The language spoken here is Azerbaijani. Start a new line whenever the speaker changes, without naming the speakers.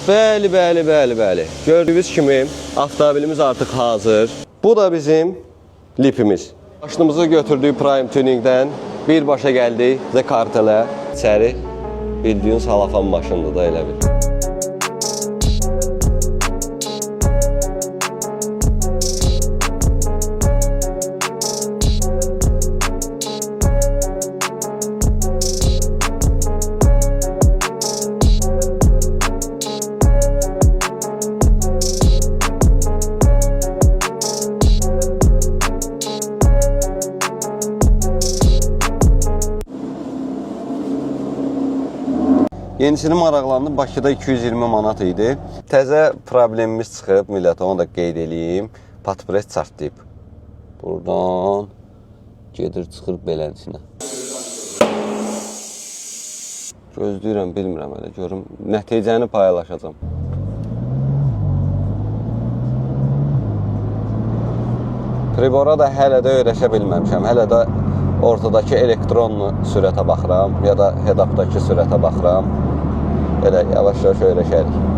Bəli, bəli, bəli, bəli. Gördüyünüz kimi avtomobilimiz artıq hazır. Bu da bizim lipimiz. Maşınımızı götürdük Prime Tuning'dən. Birbaşa gəldik The Cartel'ə. İçəri bildiyin salafan maşındır da elə bil. Yenisini maraqlandım. Bakıda 220 manat idi. Təzə problemimiz çıxıb, millət, onu da qeyd eləyim. Patpres çartlayıb. Buradan gedir çıxır beləsinə. Gözləyirəm, bilmirəm hələ, görüm nəticəni paylaşacağam. Pribora da hələ də öyrəşə bilməmişəm. Hələ də ortadakı elektronlu sürətə baxıram ya da head-updakı sürətə baxıram. Elə yavaş-yavaş öyrəşərik.